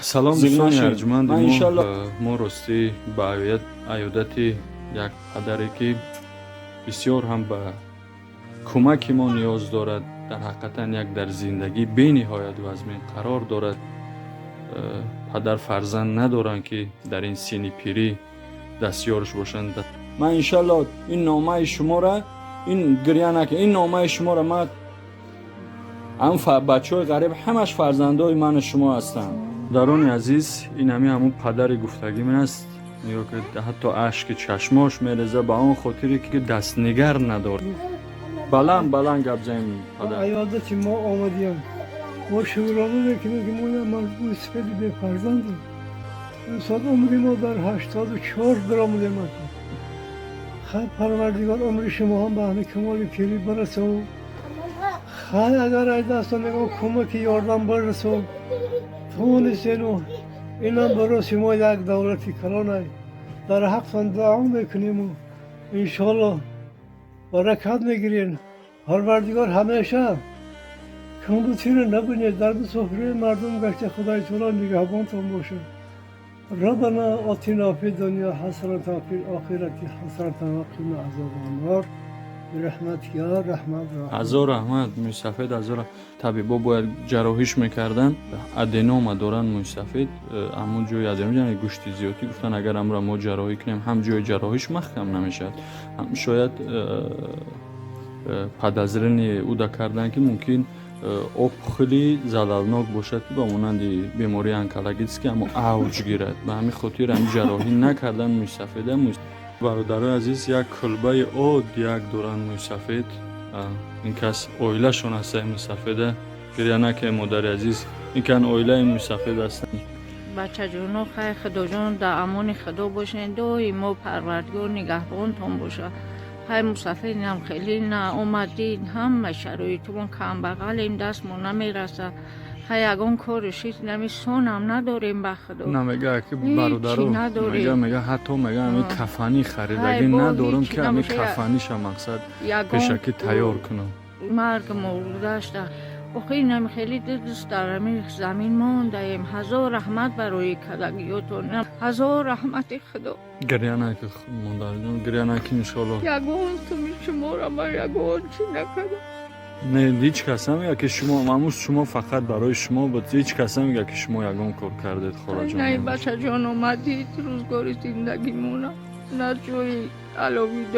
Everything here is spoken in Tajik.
Салом, Зиқ дӯстони нашед. арҷуманди Ман мо. Иншалло Мо ростӣ ба аёдати як падаре, ки бисёр ҳам ба кӯмаки мо ниёз дорад, дар ҳақиқатан як дар зиндагӣ бениҳоят вазмин қарор дорад. Падар фарзанд надоранд, ки дар ин синни пирӣ дастёрш бошанд. Ман иншалло ин номаи шуморо, ин гиря накун, ин номаи шуморо ман ҳам бачаҳои ғариб ҳамаш фарзандои ману шумо ҳастанд. Дарони азиз, ин ҳами ҳамун падари гуфтагим аст. Нигоҳ кунед, ҳатто ашки чашмош мереза ба он хотире, ки дастнигар надорад. Баланд баланд гап занем, падар. Аёдати мо омадиям. Мо шукрона мекунем, ки мо як мардуми сифати бефарзандем. Имсол умри мо дар 84 биромадем. Хай, Парвардигор умри шумо ҳам ба ҳами камоли пирӣ барасов. Хай, агар ай дастон ягон кӯмаки ёрдам барасов тонистену, инам барои шумо як давлати калонай. Дар ҳақтон дуо мекунему, иншоалло, баракат мегирем. Парвардигор ҳамеша камбутиро набинед, дар мусофирои мардум гашта, Худои таоло нигаҳбонтон бошад. ربنا آتنا في الدنيا حسنة وفي الآخرة حسنة وقنا عذاب النار برحمتك يا أرحم الراحمين. Ҳазор раҳмат, мӯйсафед, ҳазор. Табибо бояд ҷарроҳиш мекарданд. Аденома доранд мӯйсафед, ҳамун ҷои аденома, яъне гӯшти зиёдӣ. Гуфтанд, агар амро мо ҷарроҳӣ кунем, ҳам ҷои ҷарроҳиш маҳкам намешавад, ҳам шояд подозрение уда карданд, ки мумкин опухоли залалнок бошад, ки ба монанди бемории онкологический аммо авҷ гирад. Ба ҳамин хотир ҳамин ҷарроҳӣ накарданд мӯйсафеда. Бародарои азиз, як кулбаи оддияк доранд мӯйсафед. Ин кас оилашон ҳастаи мӯйсафеда. Гиря накунед, модари азиз, ин кан оилаи мӯйсафед ҳастанд. Бачаҷоно, хай, Худоҷон, дар амони Худо бошен, доимо Парвардигор нигаҳбонтон боша. Хай, мусафиринам хеле на омадид, ҳама шароитумон камбағалем, дастмон намераса. Хай, ягон кори шид нами сонам надорем, ба Худо. Намега ки Ҳичи бародаро надорем. Мега, ҳатто мега, ҳами кафанӣ харидагӣ Хай, бо надорам, ҳичи ки ҳами набоша. кафаниша мақсад Ягон пешакӣ тайёр кунам. Марг мурдашта. Охи, инам хеле дӯст дар ҳамин замин мондаем. Ҳазор раҳмат барои кадагиётон, ҳазор раҳмати Худо. Гиря наки, модарҷон, гиря наки, иншоалло. Ягон туми шуморо ман ягон чӣ накардам. Не, ҳеҷ кас намега, ки шумо амуз, шумо фақат барои шумо буд. Ҳеҷ кас намега, ки шумо ягон кор кардед, холаҷон. Не, бачаҷон, омадид, рӯзгори зиндагимона на ҷои аловӣ дор.